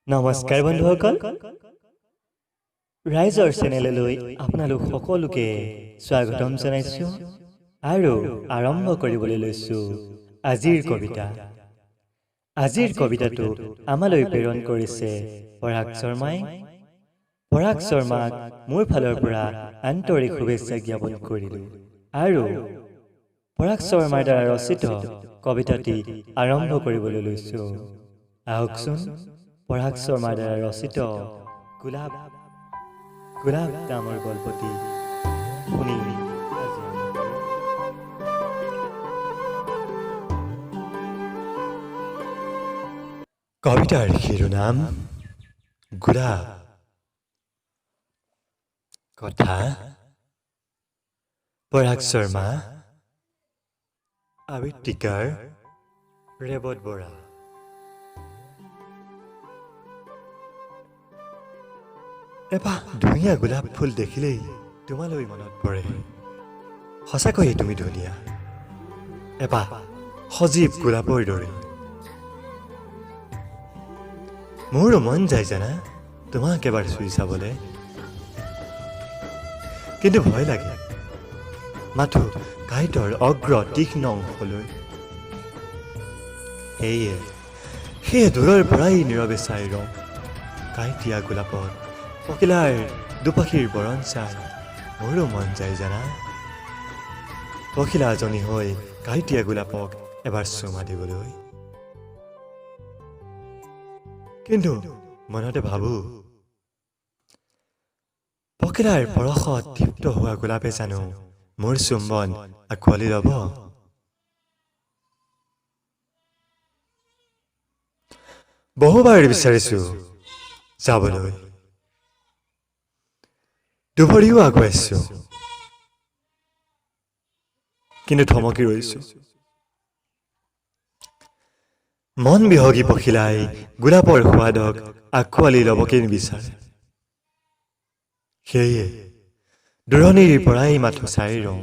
নমস্কাৰ বন্ধুসকল, ৰাইজৰ চেনেললৈ আপোনালোক সকলোকে স্বাগতম জনাইছোঁ আৰু আৰম্ভ কৰিবলৈ লৈছোঁ আজিৰ কবিতা। আজিৰ কবিতাটো আমালৈ প্ৰেৰণ কৰিছে পৰাগ শৰ্মাই। পৰাগ শৰ্মাক মোৰ ফালৰ পৰা আন্তৰিক শুভেচ্ছা জ্ঞাপন কৰিলোঁ আৰু পৰাগ শৰ্মাৰ দ্বাৰা ৰচিত কবিতাটি আৰম্ভ কৰিবলৈ লৈছোঁ। আহকচোন, পৰাগ শৰ্মাৰ দ্বাৰা ৰচিত গোলাপ গোলাপ নামৰ গল্পটি শুনি আজি আৰম্ভ কৰোঁ। কবিতাৰ শিৰোনাম গোলাপ। কথা পৰাগ শৰ্মা, আবৃত্তিকাৰ ৰেৱত বৰা। এপাহ ধুনীয়া গোলাপ ফুল দেখিলেই তোমালৈ মনত পৰে। সঁচাকৈয়ে তুমি ধুনীয়া, এপাহ সজীৱ গোলাপৰ দৰে। মোৰো মন যায় জানা তোমাক এবাৰ চুই চাবলৈ, কিন্তু ভয় লাগে মাথো কাঁইটৰ অগ্ৰ তীক্ষ্ণ অংশলৈ। সেয়ে দূৰৰ পৰাই নীৰৱে চাই ৰওঁ কাঁইটীয়া গোলাপত পখিলাৰ দুপাখিৰ বৰণ চাই। মোৰো মন যায় জানা পখিলা এজনী হৈ কাঁইটীয়া গোলাপক এবাৰ চুমা দিবলৈ, কিন্তু মনতে ভাবো, পখিলাৰ পৰশত তৃপ্ত হোৱা গোলাপে জানো মোৰ চুম্বন আঁকোৱালি ল'ব? বহুবাৰ বিচাৰিছো যাবলৈ, দুভৰিও আগুৱাইছো, কিন্তু থমকি ৰৈছো। মন বিহগী পখিলাই গোলাপৰ সোৱাদক আঁকোৱালি ল'বকে নিবিচাৰে। সেয়ে দূৰণিৰ পৰাই মাথো চাই ৰওঁ।